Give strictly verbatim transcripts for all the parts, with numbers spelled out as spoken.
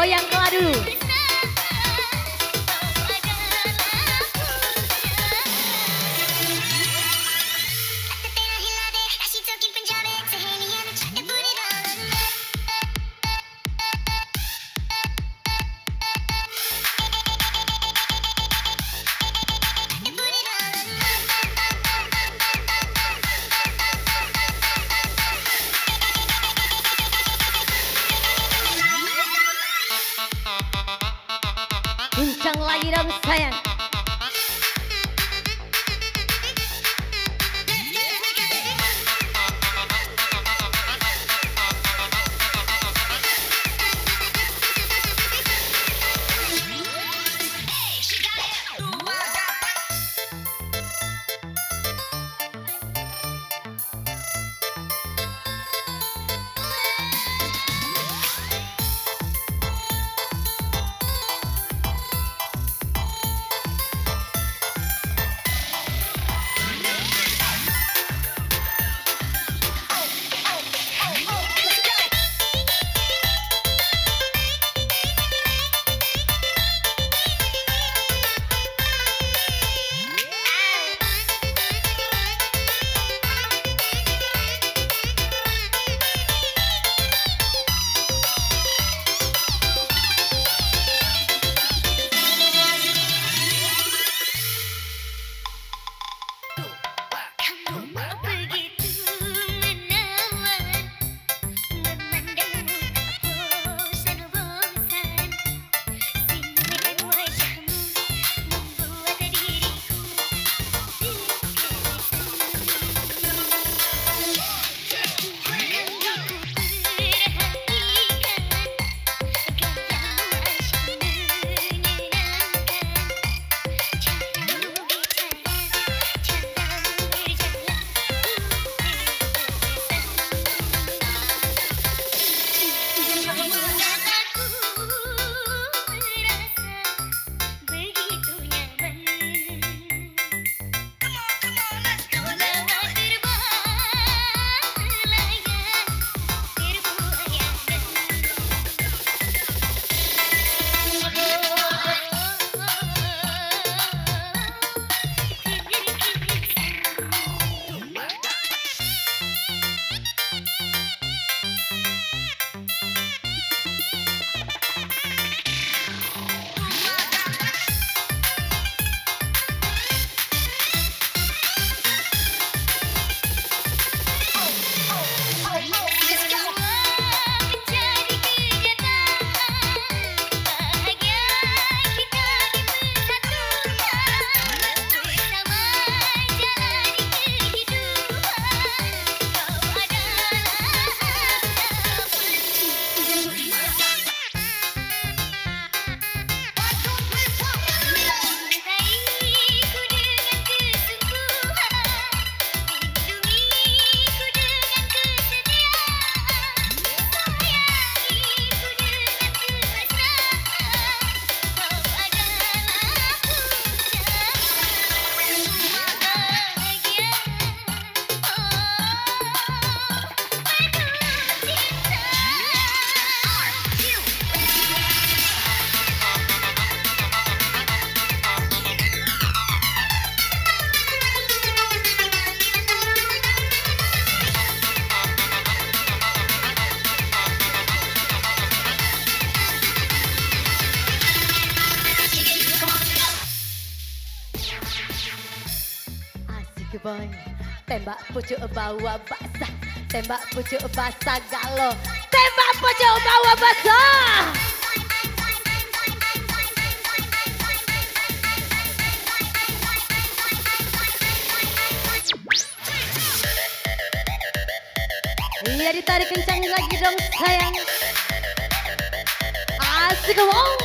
Yang kelar dulu. Kencang lagi dong, sayang. Asik, boy. Tembak pucuk bawa basah. Tembak pucuk basah galo. Tembak pucuk bawa basah. Iya, ditarik kencang lagi dong, sayang. Asik, wow.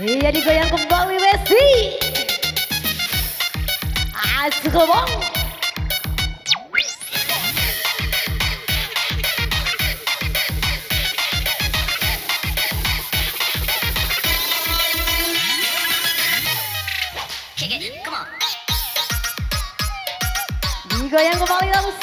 Iya, digoyang kembali, Besti. Asik, Bang. Digoyang kembali langsung.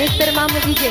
Mister Mama D J.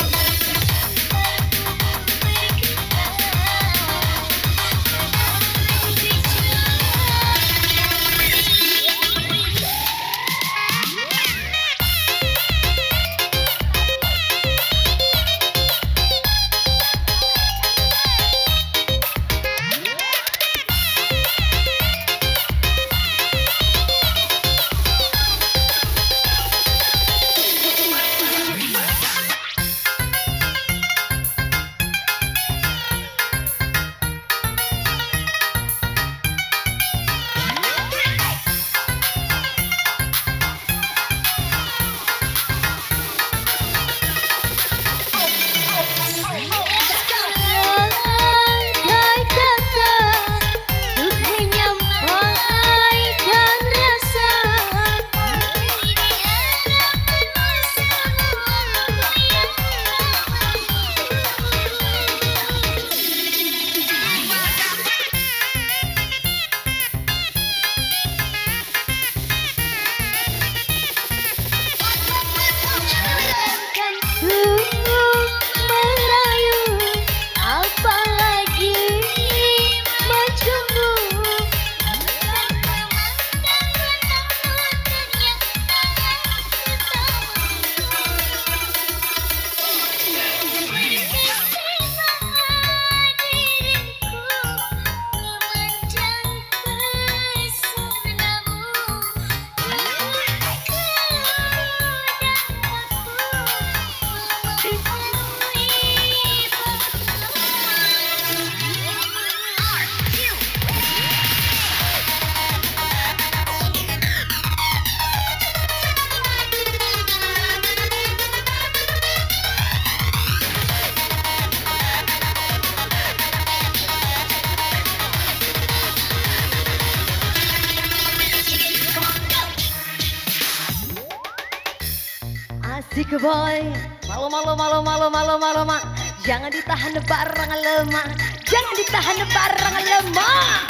Asik, boy. Malu, malu, malu, malu, malu, malu, mak. Jangan ditahan barang lemak. Jangan ditahan barang lemak.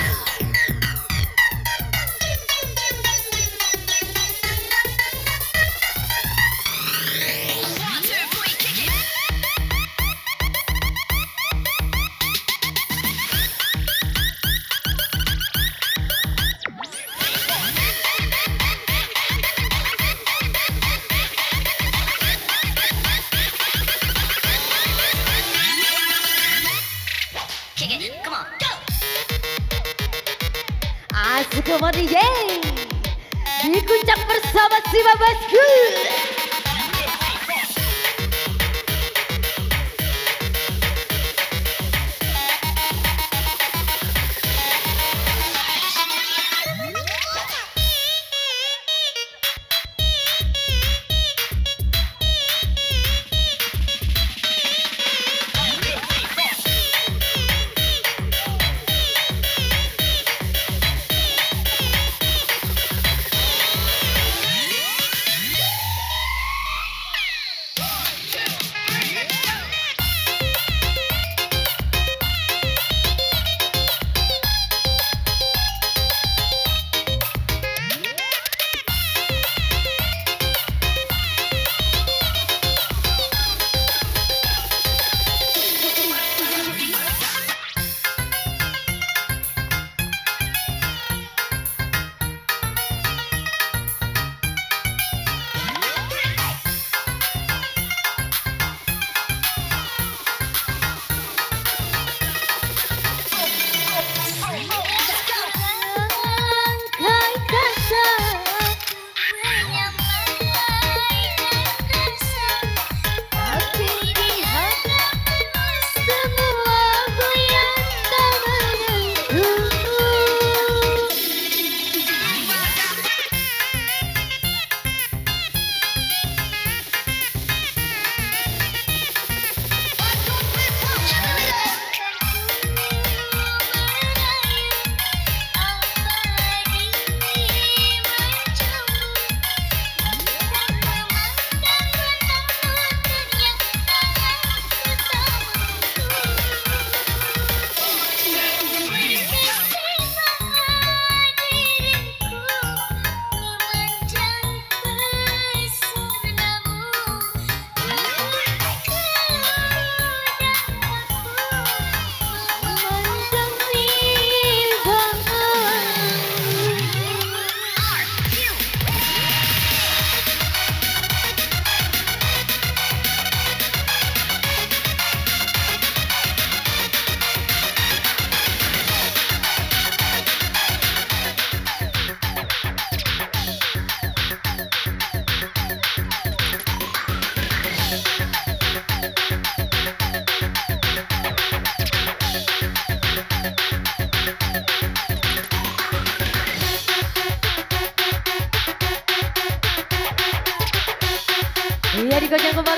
Asik banget, yeay. Di kuncak bersama si Babasku.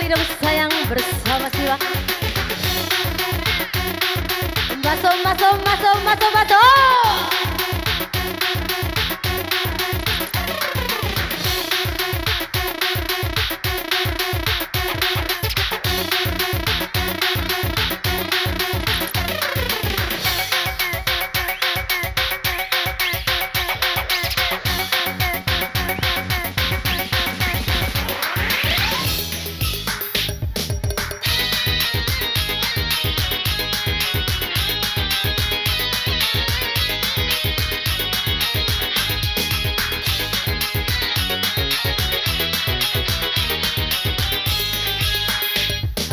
Hidup sayang bersama Siwa. Masuk, masuk, masuk, masuk, masuk.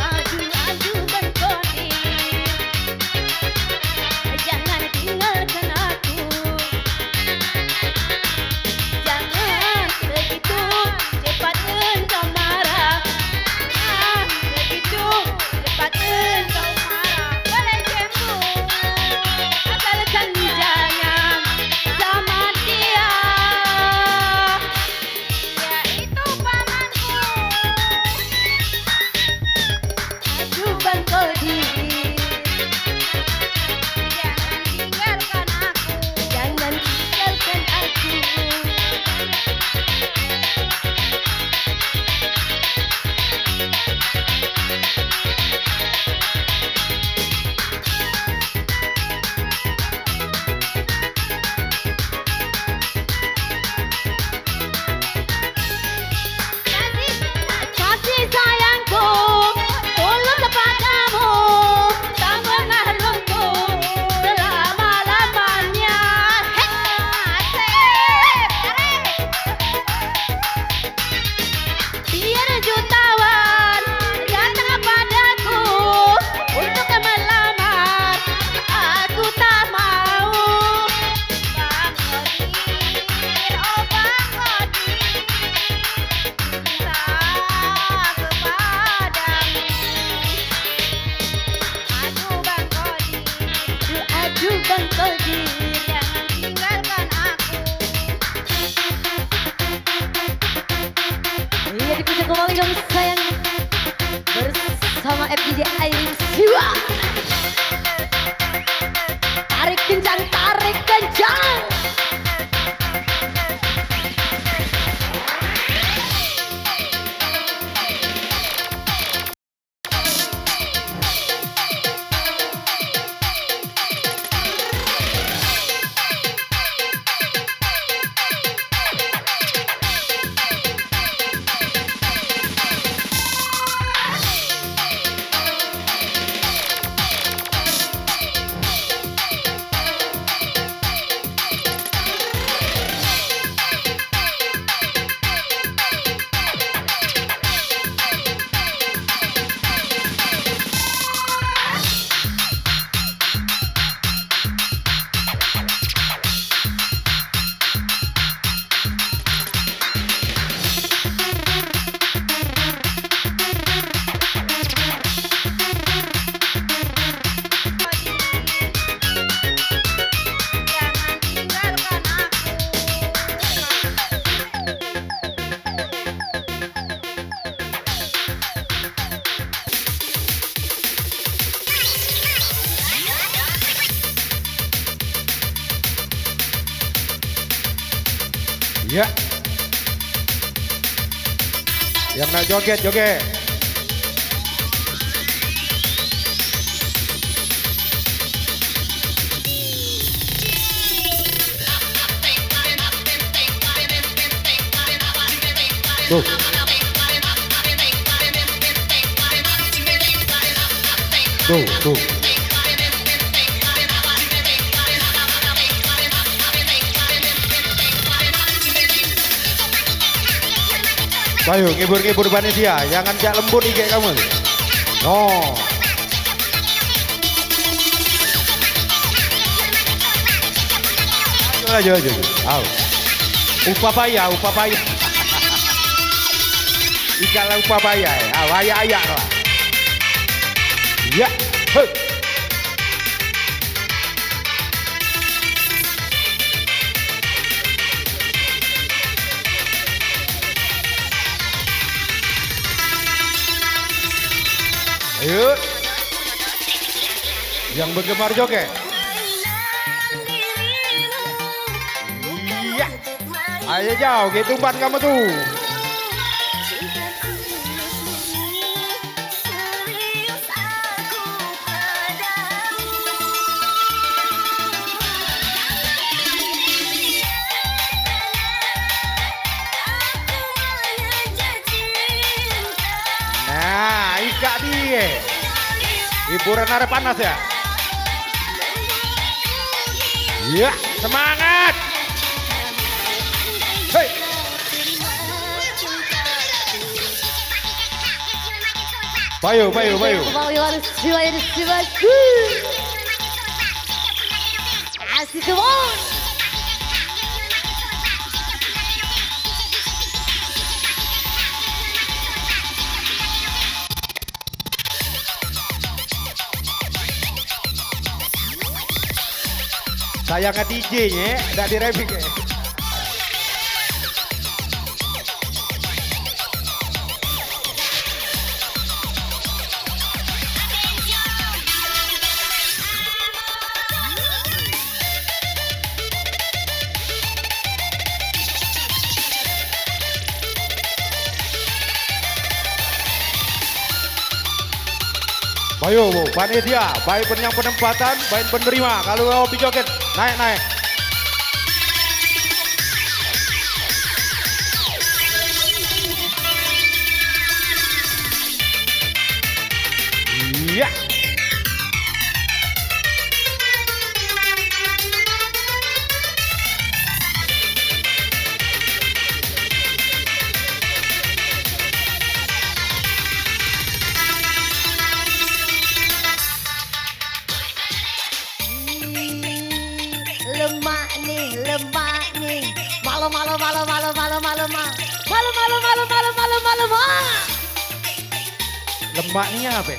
Aju, aju, Bang Kodir, jangan tinggalkan aku. Jangan begitu cepat engkau marah. Jangan begitu cepat engkau marah. Boleh jemput, asalkan jangan sama dia. Ya, itu pamanku. Aduh, Bang Kodir. Jangan tinggalkan aku. Jangan tinggalkan aku. Kasih sayangku tulus kepadamu, tak pernah luntur selama-lamanya. Hei, asik. Biar jutawan datang padaku untuk melamar, aku tak mau. Bang Kodir, oh Bang Kodir, cinta kepadamu. Aduh Bang Kodir, aduh, aduh Bang Kodir, jangan tinggalkan aku. Iya, dipuja kembali dong sayang. Bersama F D J Airin Siwa. Tarik kencang, tarik kencang. Ya. Yang nak joget, joget. Tuh. Tuh, tuh. Ayo, ngibur-ngibur panitia, jangan cak lembut igek kamu. No. Ayo, ayo, ayo. Au. Upah payah, upah payah. Ikan lah upah payah. Au, ayak-ayak lah. Ya. Hei. Ayo. Yang bergemar joget. Iya. Ayo jauh, gitu umpan kamu tuh. Nah, ikak die. Hiburan are panas ya. Ya, semangat. Hei. Payo, payo, payo. Asik, come on. Sayang D J nye, dak di remix. Bayo, panitia, baik pen-, yang penempatan, baik penerima. Kalu hobi joget, naik, naik. Iya. Lemak nih, lemak nih. Malu, malu, malu, malu, malu, malu, ma. Malu, malu, malu, malu, malu, malu, ma. Lemak ni ape?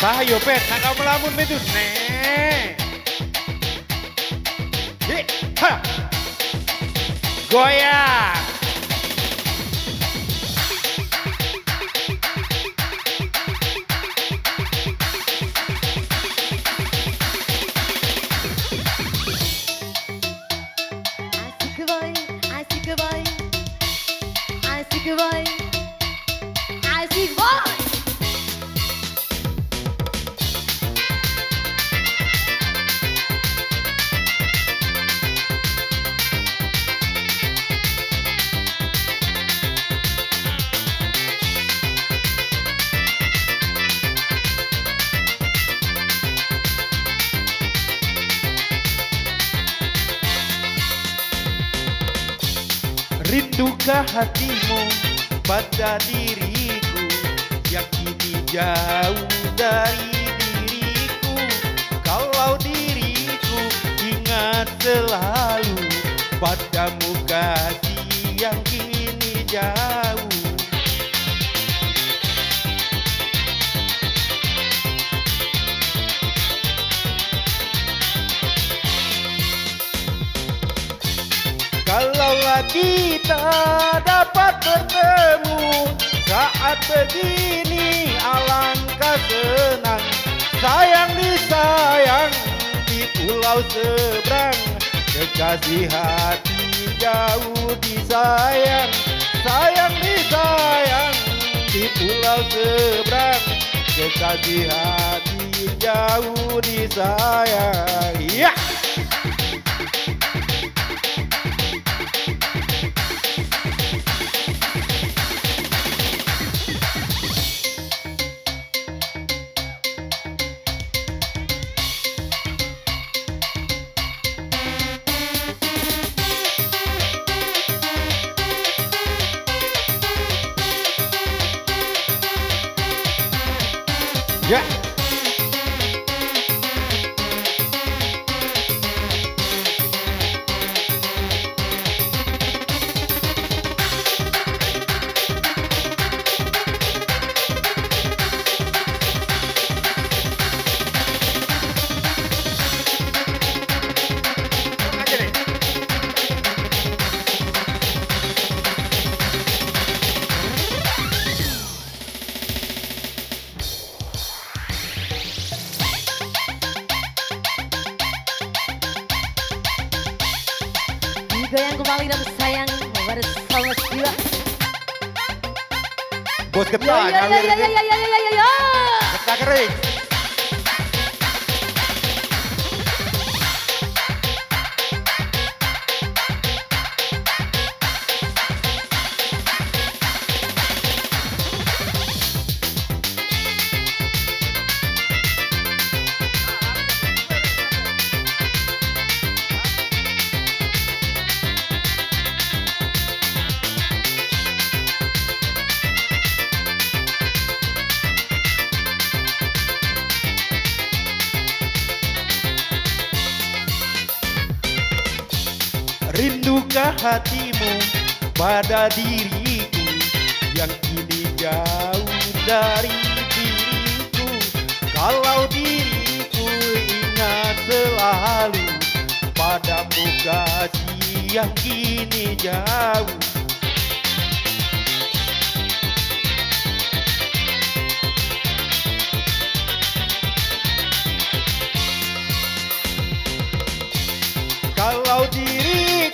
Bah, yo, Pet, nak kau melamun, Pet, tuh. Nih. Ye, ha. Goyang. Asik, boy. Asik, boy. Asik, boy. Asik, boy. Rindukah hatimu pada diriku yang kini jauh dari diriku? Kalau diriku ingat selalu padamu kasih yang kini jauh. Kalaulah kita dapat bertemu saat begini, alangkah senang. Sayang disayang di pulau seberang, kekasih hati jauh disayang. Sayang disayang di pulau seberang, kekasih hati jauh disayang. Ya. Ya. Digoyang kembali dan sayang kepada selamat jiwa. Bos getah, yo, yo, nyawir yo, yo, ini. Yo, yo, yo, yo, yo, yo. Getah kering. Rindukah hatimu pada diriku yang kini jauh dari diriku? Kalau diriku ingat selalu padamu kasih yang kini jauh. Kalau diri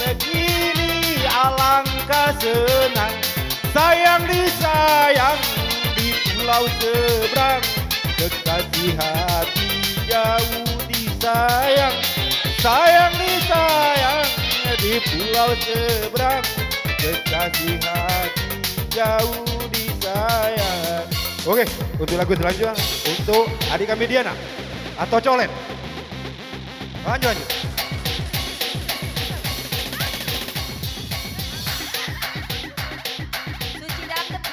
begini alangkah senang, sayang disayang di pulau seberang, kekasih hati jauh disayang, sayang disayang di pulau seberang, kekasih hati jauh disayang. Oke, untuk lagu selanjutnya untuk adik kami Diana atau Colen. Lanjut, lanjut. Suci dalam tebu.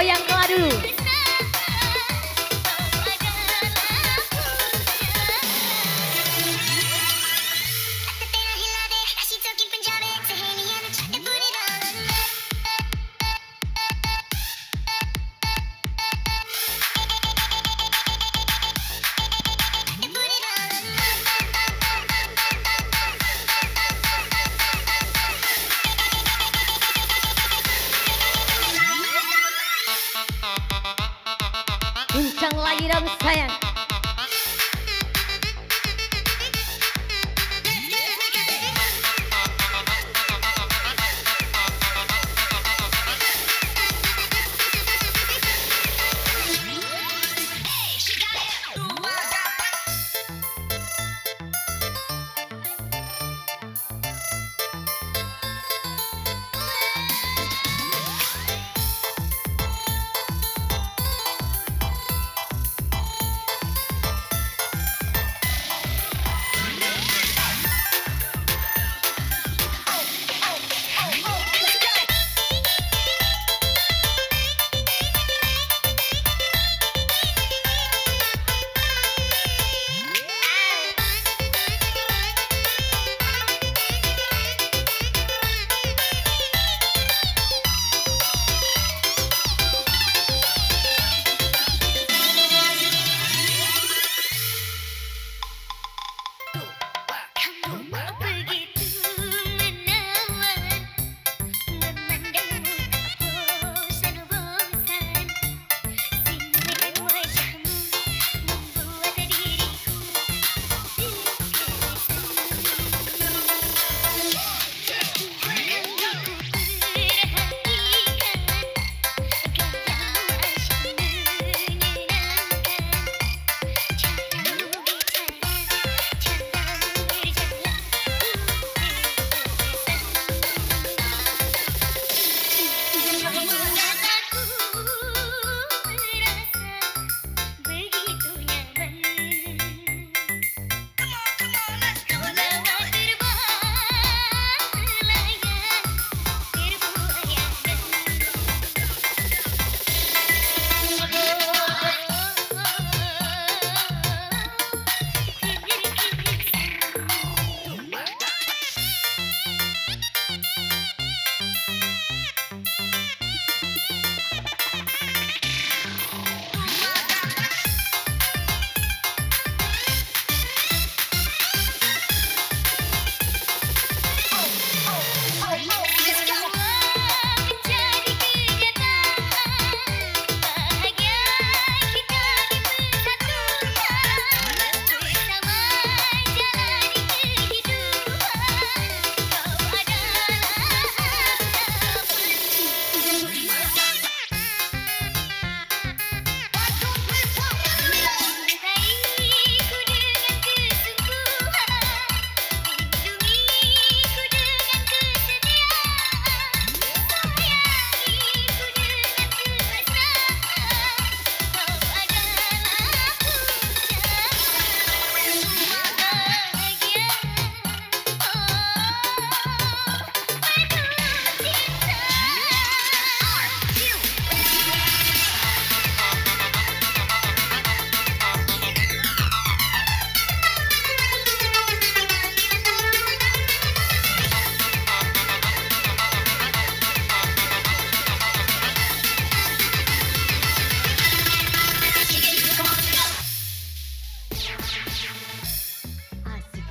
Yang kelar dulu. Kencang lagi dong, sayang.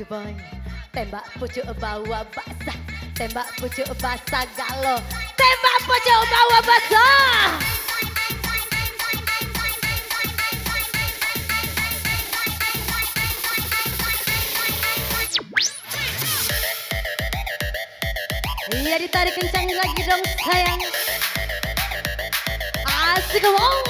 Asik, boy. Tembak pucuk bawa basah. Tembak pucuk basah galo. Tembak pucuk bawa basah. Iya, ditarik kencang lagi dong, sayang. Asik, wow.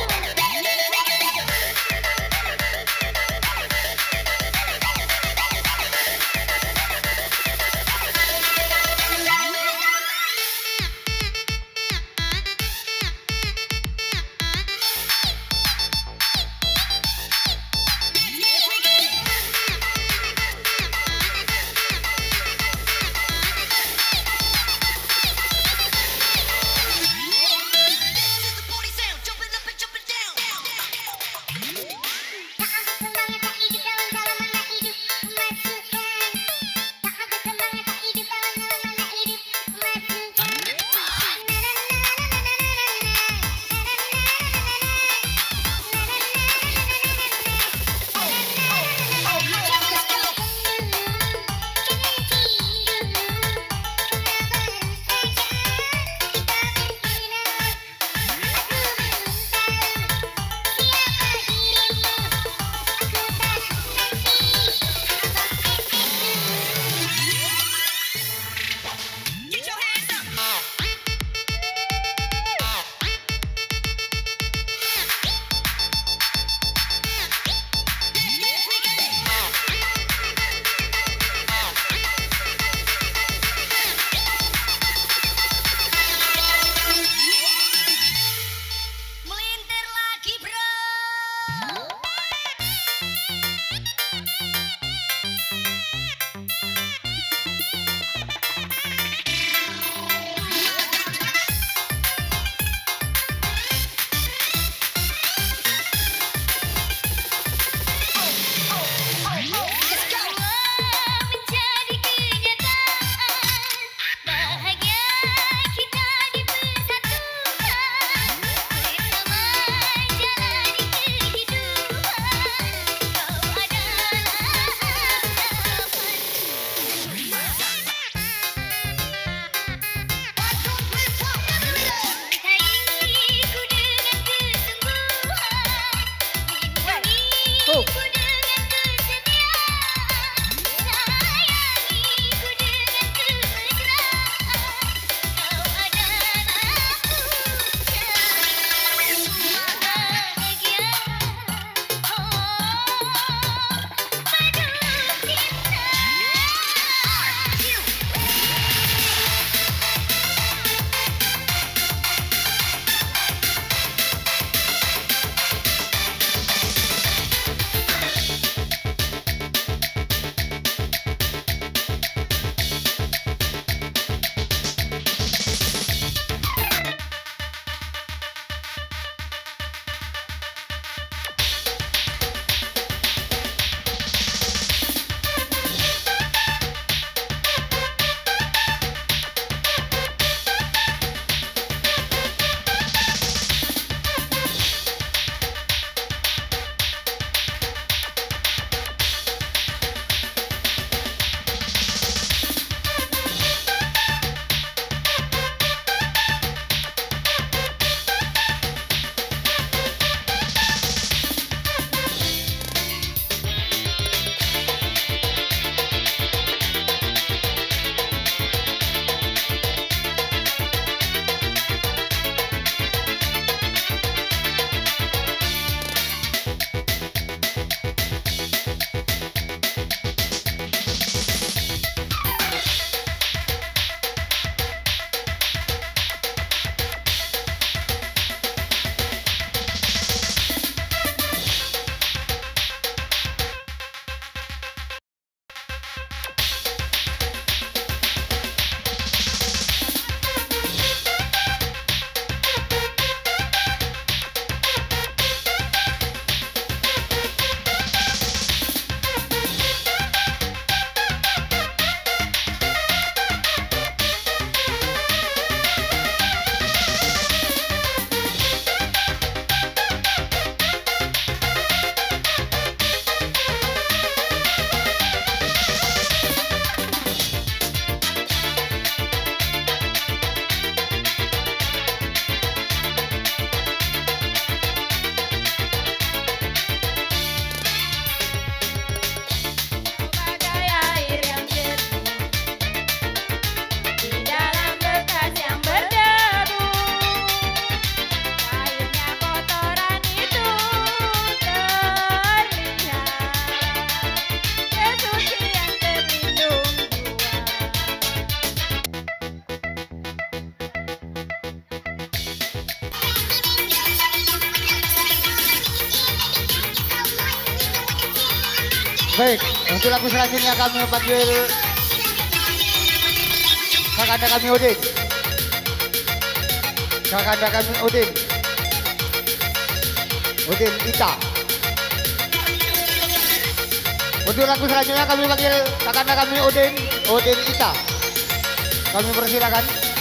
Baik, untuk lagu selanjutnya kami panggil kakanda kami Udin. Kakanda kami Udin. Udin Ita. Untuk lagu selanjutnya kami panggil kakanda kami Udin, Udin Ita. Kami persilakan.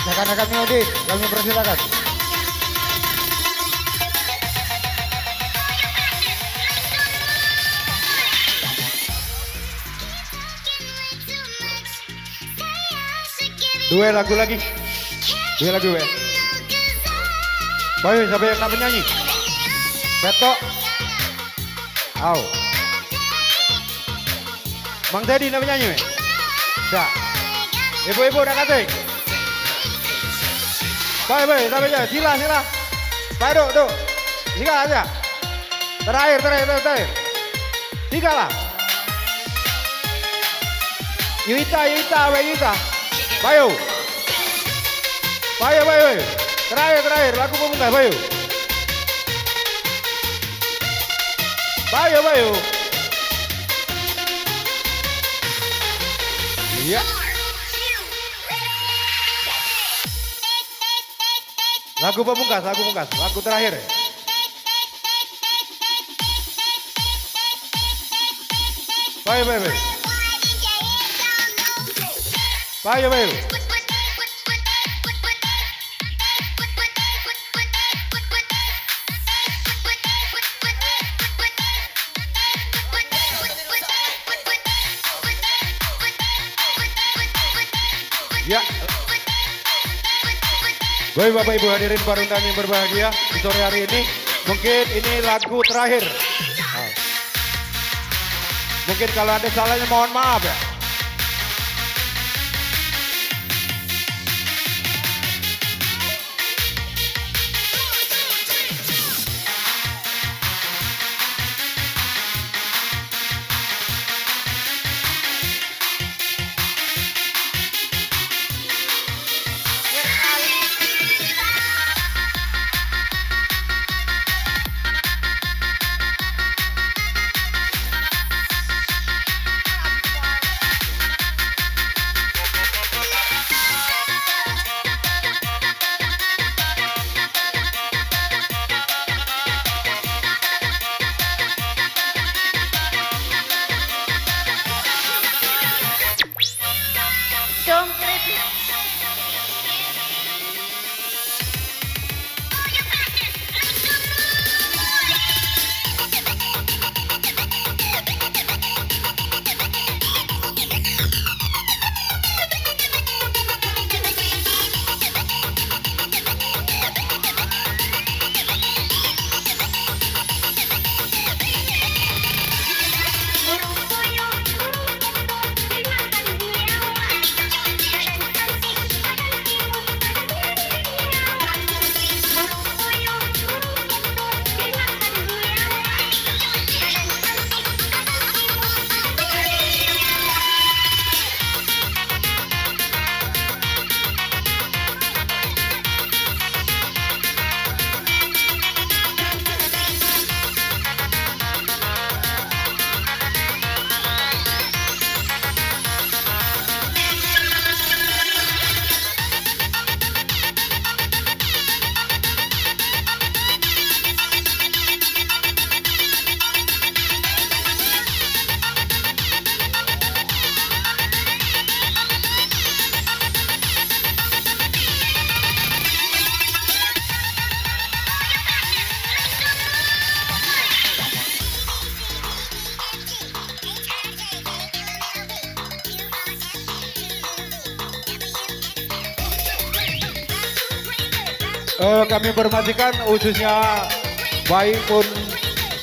Rekan-rekan Miudi, kami persilakan. Dua lagu lagi. Dua lagu, weh. Bayu, siapa yang nak menyanyi? Betok. Au. Mang Teddy nak menyanyi, weh? Dak. Ibu-ibu nak katik? Baik, baik, sampai je. Sila, sila. Baik, duk, duk. Sila aja. Terakhir, terakhir, terakhir, terakhir. Tiga lah. Yuita, Yuita, awek Yuita. Bayu. Bayu, Bayu, Bayu. Terakhir, terakhir. Lagu pemungkas, Bayu. Bayu, Bayu. Iya. Lagu pemungkas, lagu pemungkas, lagu terakhir. Bayu, bayu, bayu. Bayu, bayu. Ya. Baik, Bapak Ibu hadirin para undangan yang berbahagia, di sore hari ini mungkin ini lagu terakhir. Nah. Mungkin kalau ada salahnya mohon maaf ya. Eh, kami informasikan khususnya baik pun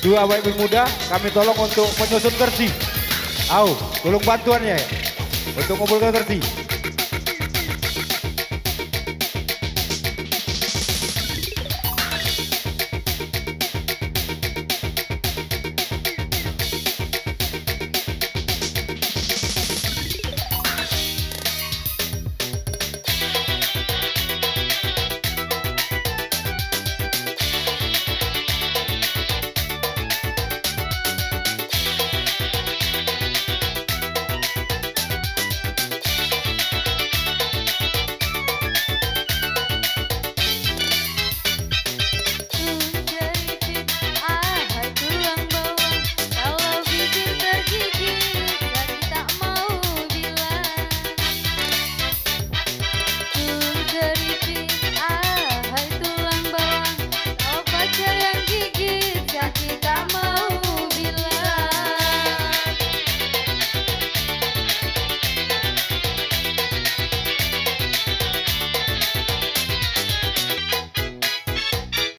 Dua awak ibu muda, kami tolong untuk menyusun kersi. Au, tolong bantuannya ya. Untuk ngumpulkan kersi.